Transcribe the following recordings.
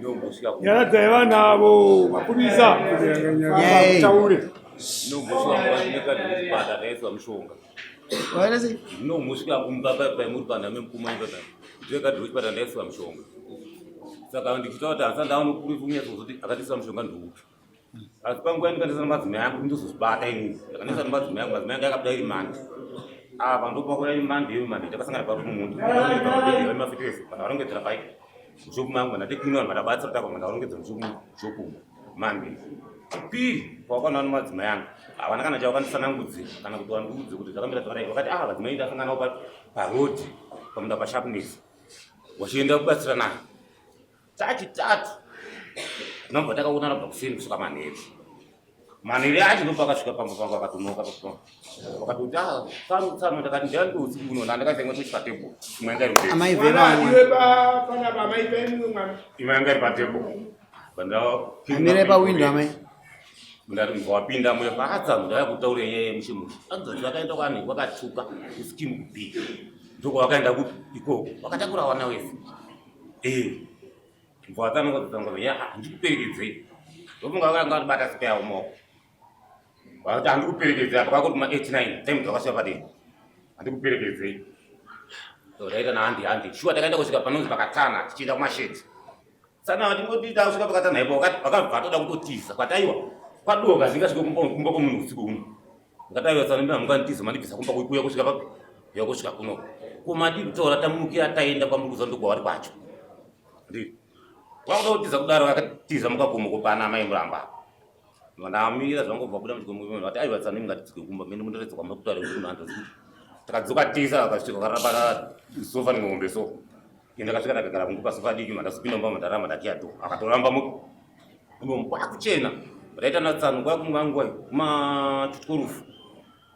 Ndinombosvika ku- Nyaradzai vana avo mapurisa. Taure. ndinombosvika kumba ndinekadhi kuchipatara ndaiswa mushonga. Waita sei? Ndinombosvika kumba paimuri panhame mukuma ipapa. Ndinekadhi kuchipatara ndaiswa mushonga. Saka ndichitaura kuti handisati ndaona proof kunyatsozoti akatiisa mushonga ndoupi. Asi panguva yandikandisa nemadzimai angu ndozozvibata inini. Ndakandisa nemadzimai angu, madzimai angu akabuda iri mandi. Apa ndopakuya iri mandi iyo mandi takasangana pari mumunda. Mafitesi, vanhu varongedzera pai. Mushopu mangu ndati kune vanhu vadabatsira takwa ndavarongedzera mushopu mushopu mandi. Chipiri pawakaona nemadzimai angu havana kana chavakanditsanangudzira kana kuti vandiudze kuti zvakamira zvakadai. Vakati ah vadzimai ndasangana navo paroad pamunda pasharpness. Vachienda kubatsira naye. Chachitatu tinobva takaonana kubva kuseni kusvika manheru. Manheru acho ndopakasvika pamba pangu akatonoka vakatoti ah tsano tsano ndakati ndiyani usiku uno ndandakaisa imwe tochi patable imwe yanga iri kutable. Amai Mwana vevamwe. adiwe panapa amai paimwe mwana. Imwe yanga iri patable. Amire pawindo amai. Ndati wapinda muya paatsa ndaya kutaura nyaya yemushe mushe. Anzoti vakaenda kwani kwakatuka kuskimu kubhiki. Ndokwavakaenda kupi ikoko. Vakatakura vana wese. Eh. Mvatana ngodzanga ya handikuperekedzei. Ndofunga vakanga vatibata sipa yavo maoko. Vakati handikuperekedzei apa kwakuri kuma 89 time dzakasvika padeni. Handikuperekedzei. So taita na handi handi. Shuwa takaenda kusvika panonzi pakatana tichienda kumashedzi. Sana vatingoti tasvika pakatana ipo vakabva toda kutotiza. Kwataiwa kwadoka zvingasvike kumba kwemunhu usiku uno. Ndakataiwa sana ndina mukanditiza mandibvisa kumba kuya kusvika papi? Kuya kusvika kuno. Ko madii kutaura tamukira taenda kwamuri kuziva ndokwavari kwacho. Ndi. Wakuda kutiza kudaro akatiza mukagomo kopana amai muramba. Ndamira zvangu kubva kuda muchigomo vati aiwa tsano mungatidzike kumba mene mundoredza kwamuri kutaura kuti munhu andozi. Takadzoka tisa akasvika karapa sofa nengombe so. Ende ndakasvika ndakagara kungu pasofa diki mandazopinda mumba mandaramba ndakiya do. Akatoramba mu imomo kwakuchena. Ndaita natsano kwakunga nguva kuma 12.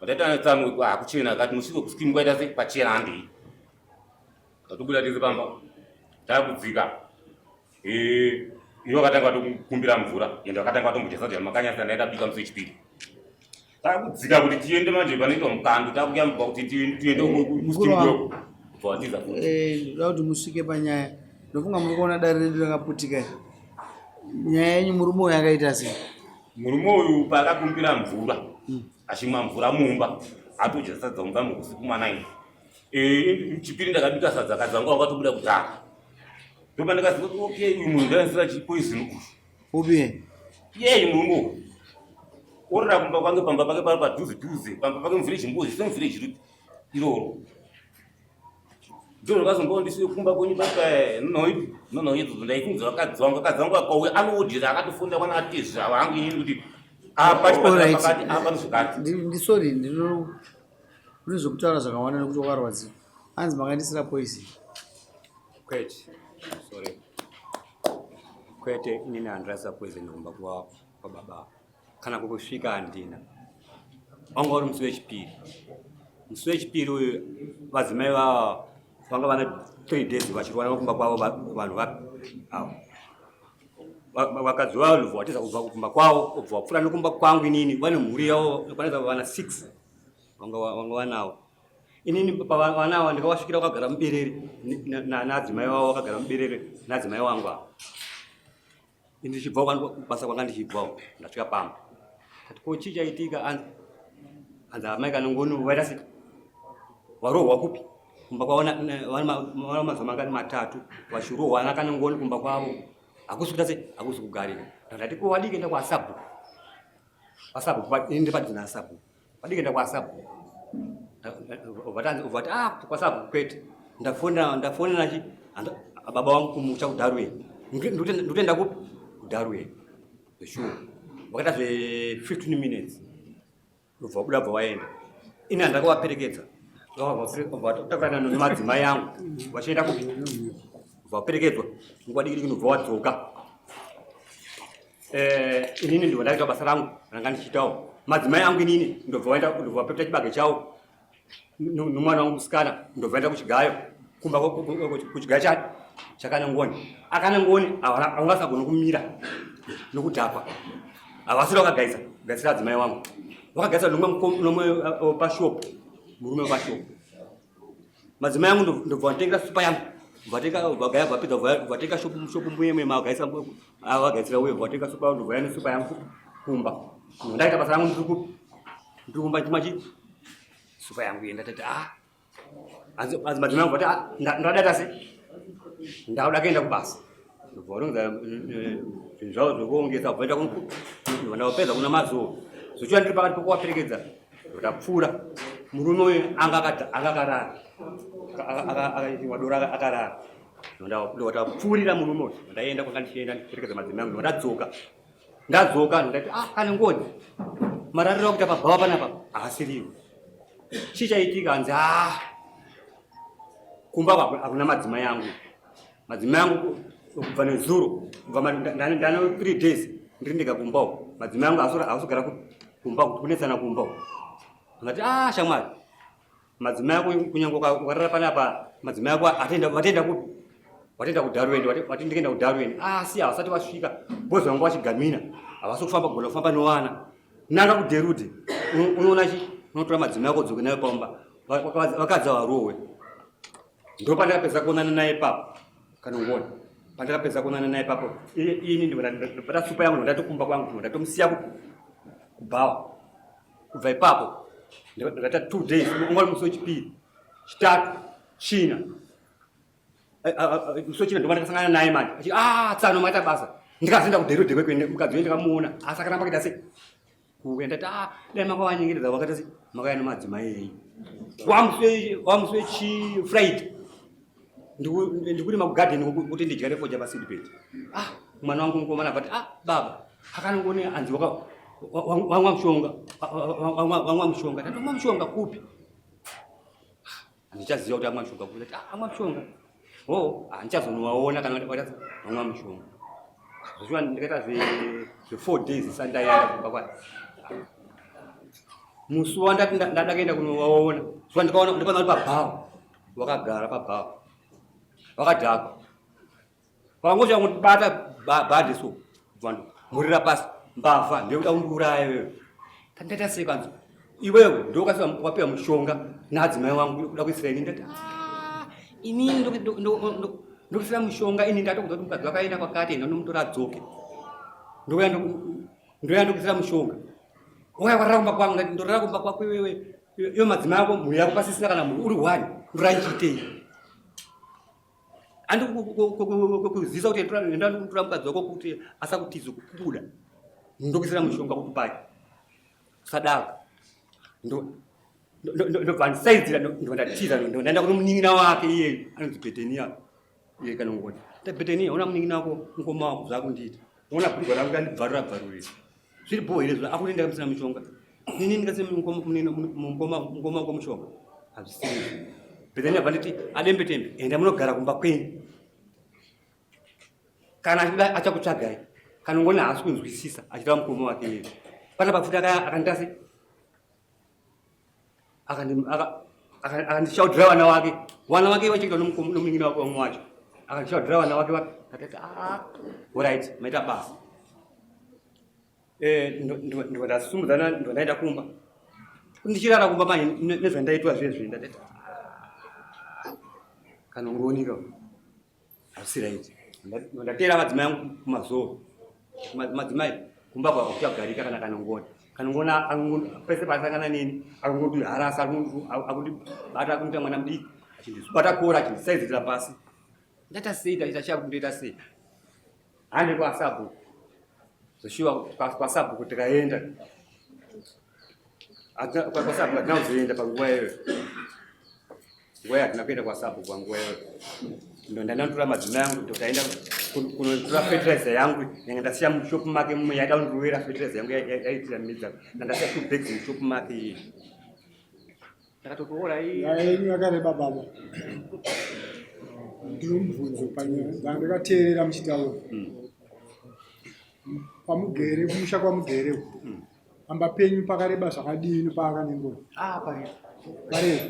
Ndaita natsano kwakuchena akati musvike kuskimu kwaita sei pachena handei. Tatobuda tese pamba takudzika. Eh, iwo akatanga kutokumbira mvura ende akatanga kutombodya sadza makanyasa ndaenda bika musi wechipiri. Takudzika kuti tiende manje panoitwa mukando takuyambuka kuti tiende kuskimu kweko. Bva futi. Eh, ndoda kuti musvike panyaya. Ndofunga muri kuona dare redu rakaputika iri. Nyaya yenyu murume uyu akaita sei? Murume uyu paakakumbira mvura achimwa mvura mumba atodya sadza mumba muhusiku manaini. Eh, chipiri ndakabika sadza kadza wangu wakatobuda kudhara. Ndopa ndikaziva kuti okay uyu munhu ndaisira chipoison uyu. Upi? Yeye murume uyu. Orora kumba kwange pamba pake pari padhuze dhuze pamba pake muvillage mbuzi se muvillage ripi iroro. Ndiro rakazombowa ndisiye kumba kwenyu papa nonoipi nonoidzodzo ndaifungidzira vakadzi vangu vakadzi vangu vakauya anoodhira akatofunda kwana atezva vangu inini kuti apa chipatara pakati apa nozvakati. Ndi sorry ndino kune zvekutaura zvakawanda nekuti wakarwadziwa. Hanzi makandisira poison. Kwete. Sorry. Kwete inini handirasa poison kumba kwa kwa baba. Kana kukusvika handina. Wanga uri musi wechipiri. Musi wechipiri uyu vadzimai vava vanga vane 3 days vachirwana kumba kwavo vanhu vapi avo. Vakadzi vavo ndobva vatiza kubva kumba kwavo obva vapfuura nekumba kwangu inini vane mhuri yavo kwanisa vana 6 vanga vanawo. Inini pavana ava ndikavasvikira vakagara muberere naadzimai vavo vakagara muberere naadzimai wangu ava. Ini ndichibva kubasa kwanga ndichibvawo ndasvika pamba. Kati ko chii chaitika anzi anzi amai kanongoni vaita sei varohwa kupi kumba kwavo vana mazuva mangani matatu vachirohwa ana kanongoni kumba kwavo hakusi kuita sei hakusi kugarika. Ndati ko wadii kuenda kwasabhuku kwasabhuku ini ndipadzi nasabhuku wadii kuenda kwasabhuku vati ah kwasabhuku kwete ndafonera ndafonera chi baba wangu kumucha kudarwin ndikutoenda kupi kudarwin sure vakaita zve 15 minutes ndobva vabuda bva vaenda ini handakavaperekedza takurana nemadzimai angu vachienda kupi vaperekedzwa nguva diki diki ndobva wadzoka eh, inini ndobva ndaita basa rangu ranga ndichiitawo madzimai angu inini ndobva vaenda ndobva vapepeta chibage chawo nomwana wangu musikana ndobva vaenda kuchigayo kumba kuchigayo chake chakanangoni akanangoni havangasagoni kumira nokudhakwa havasiri vakagaisa gaisira adzimai wangu vakagaisa nomwe pashop murume wepashop madzimai angu ndobva vanditengera supa yangu. Vateka vagaya vapedza vateka shopu shopu mbuye mwe magaisa avagaisira uye vateka supa yangu vaya nesupa yangu kumba. Ndaita basa rangu ndiri kupi? Ndiri kumba chima chi supa yangu yenda tati ah. Anzi anzi madzimai angu vati ah ndadata se. Ndauda kuenda kubasa. Ndobva zvinhu zvavo zvekuongesa vaenda ndapedza kuna mazuva. Zvochiva ndiri pakati pokuvaperekedza ndapfuura murume uyu anga akarara wadora akarara ndapfuurira murume uyu ndaenda kwanga ndichienda ndichiperekedza madzimai angu ndadzoka ndadzoka ndati ah kane ngoni marariro akuita pabhawa panapa haasiriwo chii chaitika hanzi ah kumba hakuna madzimai angu madzimai angu kubva nezuro kubva ndane 3 days ndiri ndega kumba uko madzimai angu haasogara kumba kunetsana kumba uko angati ah shamwari madzimai ako kunyange ukarara panapa madzimai ako vatenda kupi vatenda kudarweni vati ndikuenda kudarweni asi ah, havasati vasvika bozi vanga vachigamina havasi kufamba kugona kufamba nowana nanga kuderudhe unoona chi unotora madzimai ako dzoke nayo pamba vakadzi havarohwe Ndopandakapedza kuonana naye ipapo kana ungona pandakapedza kuonana naye ipapo ini ndobata supa yangu ndatokumba kwangu ndatomusiya kubhawa kubva ipapo ndakaita two days ungori musi wechipiri chitatu china eh, ah, ah, ah, musi wechina ndobva ndakasangana naye manje achi ah tsano maita basa ndikazoenda kudherodhe kwekwe mukadzi uye ndikamuona asi akaramba kuita sei Kuuya ndati ah dai makavanyengetedza vakati sei makauya nemadzimai enyu. Wamusi wechi Friday ndikurima kugarden kuti ndidyare fodya paseedbed. Ah mwana wangu mukomana akati ah baba akanongone anzi waka wamwa mushonga wamwa mushonga ndati wamwa mushonga kupi? Handichaziva kuti amwa mushonga kupi. Ndati ah amwa mushonga. Oh, handichazonowaona kana wamwa mushonga. Zveshuwa ndikaita zve 4 days isati ndaenda kumba kwake. Musi wandati ndada kuenda kunowaona, zuva ndikaona ndikaona uri pabhawa. Wakagara pabhawa. Wakadhakwa. Vangosvika kundibata bhadhi so. Vanhu murira pasi mbavha ndekuda kundiuraya iwewe. Tandaita sei kanzi iwewe ndokasiwa wapiwa mushonga naadzimai wangu kuda kuisira ini ndati ah, inini ndokuisira mushonga ini ndatokuza kuti mukadzi wakaenda kwakati enda ndomutora adzoke. Ndouya ndouya ndokuisira mushonga. Wauya warara kumba kwangu ndati ndorara kumba kwako iwewe iwe madzimai ako mhuri yako pasisina kana mhuri uri one ndorara ndichiitei. Andi kuzisa kuti enda kutora mukadzi wako kuti asakutize kukubuda ndokuisira mushonga kuti pake usadaro ndobva ndisaidzira ndobva ndatiza ndaenda kuno munin'ina wake iyeyu anonzi betenia iye kanongoni betenia ona munin'ina wako mukoma wako zvakundiita ona bhurugwa rangu randibvarura bvarurira zviri bhoo here zvo akuti ndakamusina mushonga nini ndikasina mukoma wako mushonga hazvisiri bethani abva nditi adembe tembe enda munogara kumba kwenyu kana achida achakutsvagai kana ngoni haasi kunzwisisa achida mukoma wake iye pana pafuti akandita se akandishaudhira vana wake vana wake vachengeta nomunin'ina wake vamwe wacho akandishaudhira vana wake akati ah, orit maita basa Eh, ndobva ndasumudzana ndobva ndaenda kumba ndichirara kumba manje nezvandaitwa zviye zviye ndati ah, kana ungooneka hazvisi right ndateera madzimai angu kumazoo madzimai kumba kwako kuchagarika kana kanongona kanongona pese paasangana neni akungondiharasa akundibata akundiita mwana mudiki achindibata kora achindisaizitira pasi ndaita sei ndaita chakundoita sei hande kwasabhuku zveshuwa kwasabhuku tikaenda kwasabhuku hatina kuzoenda panguva iyoyo nguva iyo hatina kuenda kwasabhuku panguva iyoyo ndandandotora madzimai angu ndotaenda kunotora fertilizer yangu yanga ndasiya mushop make mumwe yaida kundirovera fertilizer yangu yaitira midza ndandasiya two bags mushop make iye ndakatokuora iyi Nyaya yenyu yakareba baba. Ndine mubvunzo panyaya ndandakateerera muchitaura. Kwamugere kumusha kwamugere uku. Pamba penyu pakareba zvakadini paakanengoni? Ah, parefu. Parefu.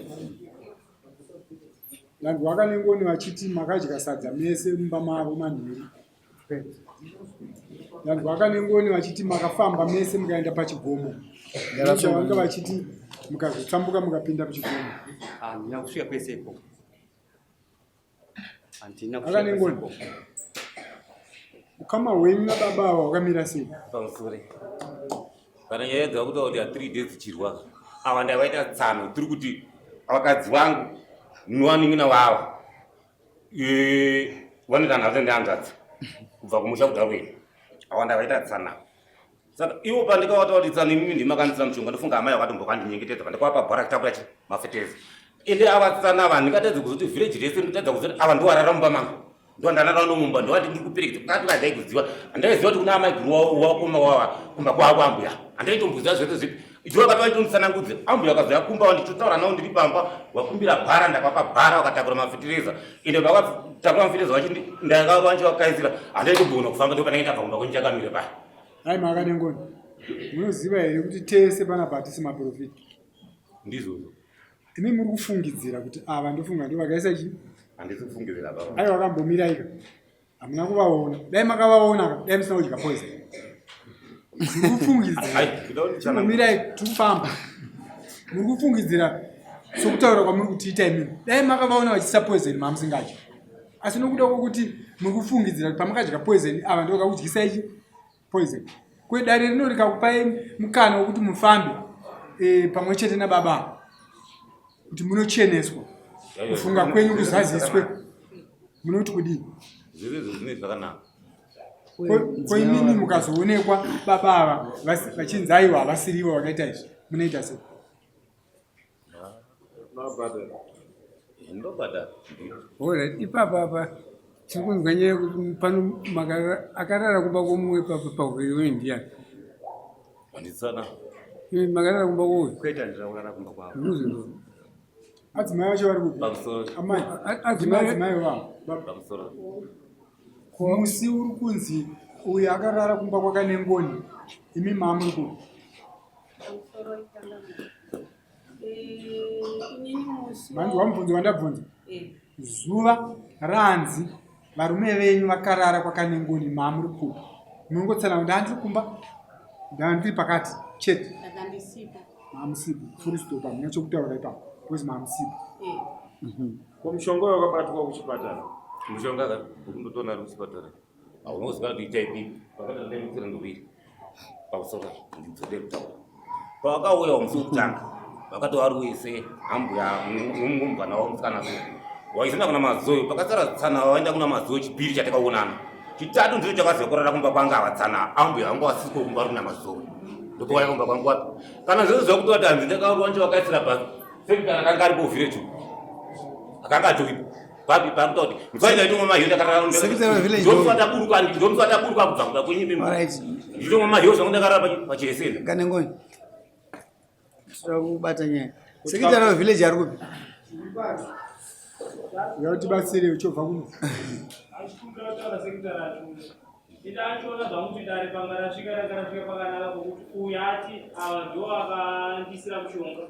Vanhu vakanengoni vachiti makadya sadza mese mumba mavo manheru. Vanhu vakanengoni vachiti makafamba mese mukaenda pachigomo. Vanga vachiti mukazotsambuka mukapinda muchigomo. Handina kusvika kwese ikoko. Handina Akanengoni. Ukama hwenyu nababa ava hwakamira sei? Pamusoro. Kana nyaya dzakuta kuti ya 3 days chirwa. Ava ndavaita tsano tiri kuti vakadzi vangu nwanin'ina wavo. Eh, vanoita nhasi ndihanzvadzi kubva kumusha kuDarwin. Ava ndavaita tsana. Saka ivo pandikavata kuti tsano imimi ndimi makandisira mushonga ndofunga amai vakatombokandinyengetedza pandikavapa bhora kutakura chi mafetezi. Ende ava tsana ava ndingatadze kuzoti village rese ndingatadza kuzoti ava ndiwarara mumba mangu. Ndowandanara nomumba ndowati ndiri kuperekedza kwakati vandai kuziva handaiziva kuti kuna amai guru wakoma wava kumba kwavo ambuya handaitomboziva zvese zvipi idzo vakati vaitonditsanangudze ambuya vakazoya kumba vandichotaura navo ndiri pamba wakumbira bhara ndakavapa bhara vakatakura mafetireza ende vakatakura mafetireza vachi ndakavachivakaisira handaitombogona kufamba ndopanenge ndabva kumba kwenyu chakamira paya. Hai makanengoni munoziva here kuti tese panapa hatisi maprofita? Ndizvozvo. Imi muri kufungidzira kuti ava ndofunga ndo vakaisa chii? Handisi kufungidzira baba. Aiwa vakambomirai ka. Hamuna kuvaona. Dai makavaona ka, dai musina kudya poison. Muri kufungidzira. Mirai tikufamba. Muri kufungidzira sokutaura kwamuri kutiita imimi. Dai makavaona vachiisa poison mamusingadyi. Asi nokuda kwokuti muri kufungidzira kuti pamakadya poison ava ndo vakakudyisai chii? Poison. Kwedare rino rikakupai mukana wekuti mufambe e, pamwe chete nababa kuti munocheneswa kufunga kwenyu kuzaziswe munoti kudii? Zviri izvo zvine zvakanaka. Ko imimi mukazoonekwa baba ava vachinzi aiwa havasirivo vakaita izvi munoita sei? Alright, ipapa apa tiri kunzwa nyaya yekuti pano akarara kumba kwomumwe papa pahwere uye ndiyani? Handitsana. Imi makarara kumba kwouyu? Kwete handina kurara kumba kwavo. Ndinozvinzwa. Adzimai vacho vari kupi? Pamusoro. Amai. Adzimai Adzimai vavo. Pamusoro. Musi uri kunzi uyu akarara kumba kwakanengoni imi maamuri kupi? Manzwa mubvunzo wandabvunza? Zuva ranzi varume venyu vakarara kwakanengoni maamuri kupi? Munongotsanangura kuti handiri kumba ndandiri pakati chete. Maamusipo full stop hamuna chokutaura ipapo because maamusipo. Ko mushonga uyo wakabatwa kuchipatara? Mushonga ka ukundotoona ari kuchipatara. Haunoziva kuti itype pakatandemukira ndoviri pamusoro ndidzode kutaura. Pavakauya musi wekutanga vakati vari wese ambuya mumvana wavo musikana so waizenda kuna mazoyo pakasara tsana vaenda kuna mazoyo chipiri chatakaonana chitatu ndicho chakaziva kurara kumba kwanga ava tsana ambuya vanga vasiko kumba vari kuna mazoyo ndopauya kumba kwangu wapi kana zvese zvakutoti hanzi ndakawancho vakaisira pasi sekutana akanga ari kuvhireji akanga atoripo papi pakuta kuti mfaita itomwa mahiyo ndakarara ndomusi wataburuka ndomusi wataburuka kubva kuda kwenyu mimi nditomwa mahiyo zvangu ndakarara pachireseni Kanengoni tinoda kubata nyaya sekitari wevillage ari kupi Yautibatsire uchobva kuno. Ndachiona zvangu kuti dare panga rasvika ranga rasvika pakanaka pokuti uyu ati ava ndo akandisira mushonga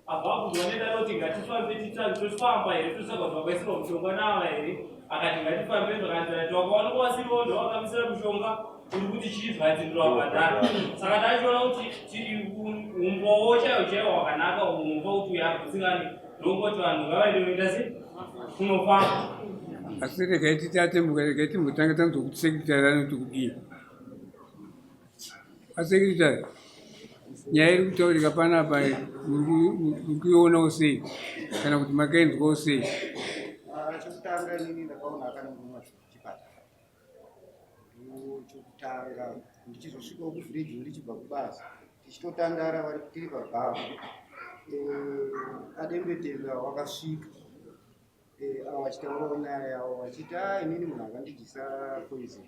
Abva abvunzwa nedare kuti ngatifambe titsvage tofamba here totsvaga kuti vakaisirwa mushonga naava here akati ngatifambe zvakanzi ati wakawanikwa vasiriwo ndowakamisira mushonga uri kuti chii zvakanzi ndowabhadhara saka tachiona kuti umbowo chaiwo chaiwo wakanaka umba kuti uyo agutsikane ndongoti vanhu ngavaende kunoita se kunofamba asi regai titatembuka regai timbotanga tanzwa kuti sekretary anoti kudii Asekretary, nyaya iri kutaurika panapa muri kuionawo sei kana kuti makainzwawo sei? Ah, chekutanga inini ndakaona akanongoma chipatara chokutanga ndichizosvikawo kuvhireji ndichibva kubasa tichitotandara vari tiri pabhawa eh, adembetemba wakasvika eh, ava vachitaurawo nyaya yavo vachiti a ah, inini munhu akandidyisa poison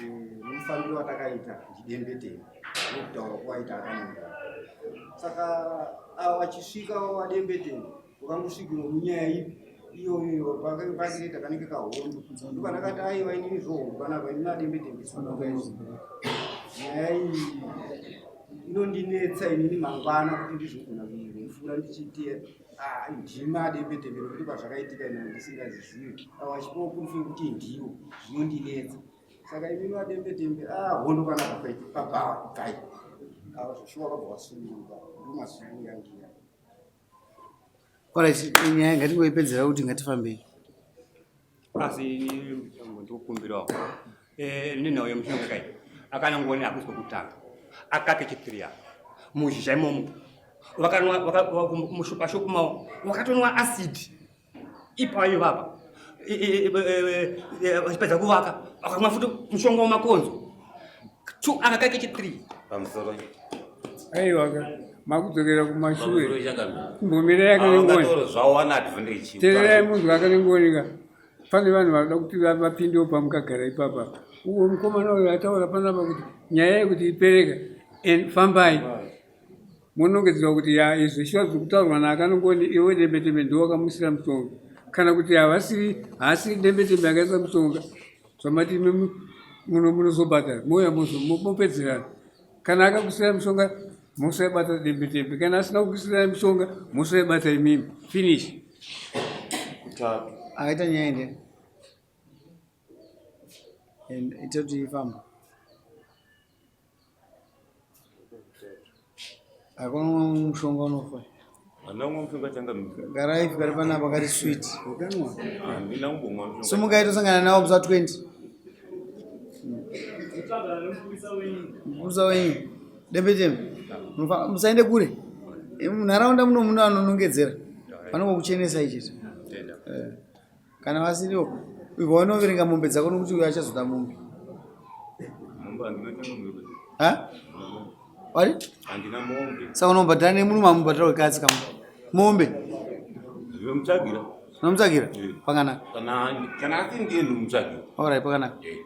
Nemufambiro watakaita ndidembetembe ndokutaura kwaita akananga saka ava vachisvika vadembetembe vakangosvikirwa munyaya ipi iyoyo pakiita kanenge kahondo ndopandakati aiwa inini zvohondo panapa ini nadembetembe nyaya iyi inondinetsa inini mangwana kuti ndizogona kuirefura ndichiti ah, ndima adembetembe nokuti pazvakaitika ina ndisingazizivi ava vachipiwa proof yekuti ndiwo zvinondinetsa saka imi vadembetembe ah, hondo panapa pabhawa ibvai ava zvoshuwa vabva vasununguka ndomasunungu yangiya Alright, nyaya ngatingoipedzera kuti ngatifambei. Asi ndikukumbirawo eh, nenhau yemushonga kai akanangoni hakusi kwekutanga akake chipiri apa muzhizha imomo vakanwa pashopu mavo vakatonwa acid ipayo ivapa vachipedza kuvaka vakamwa futi mushonga wemakonzo two akakake chithree pamusoro aiwa makudzokera kumashure kumbomirai akanengoni tererai munhu akanengoni ka pane vanhu vanoda kuti vapindewo pamukagara ipapa uwo mukomana uyo ataura panapa kuti nyaya yekuti ipereka fambai monongedzerwa kuti ya izvo shuwa zviri kutaurwa naakanongoni iwe dembetembe ndiwo wakamusira mushonga kana kuti havasiri haasiri dembetembe akaisa mushonga zvamati imi muno munozobhadhara mouya mopedzerana kana akakusirai mushonga mhosva yabata dembetembe kana asina kukusirai mushonga mhosva yabata imimi finish kutatu akaita nyaya ndiani and ita kuti ifamba Hakuna mushonga unofa. Handina kumwa mushonga changa Garai gari panapa kari sweet. Wakanwa? Handina kumbomwa mushonga. Sumukai tosangana nawo musi wa 20. Mupurisa wenyu. Dembe tembe. Musaende kure. Munharaunda muno muno anonongedzera. Vanongokuchenesai chete. Eh. Kana vasiriwo ibva wanoverenga mombe dzako nokuti uyo achazoda mombe. Ha? Wari? Handina mombe. Saka unobhadhara nemurume amubhadhara wekatsi kamwe. Mombe. Ndinomutsvagira. Unomutsvagira? Pakanaka. Kana kana asi ndiye ndinomutsvagira. Alright, pakanaka. Eh.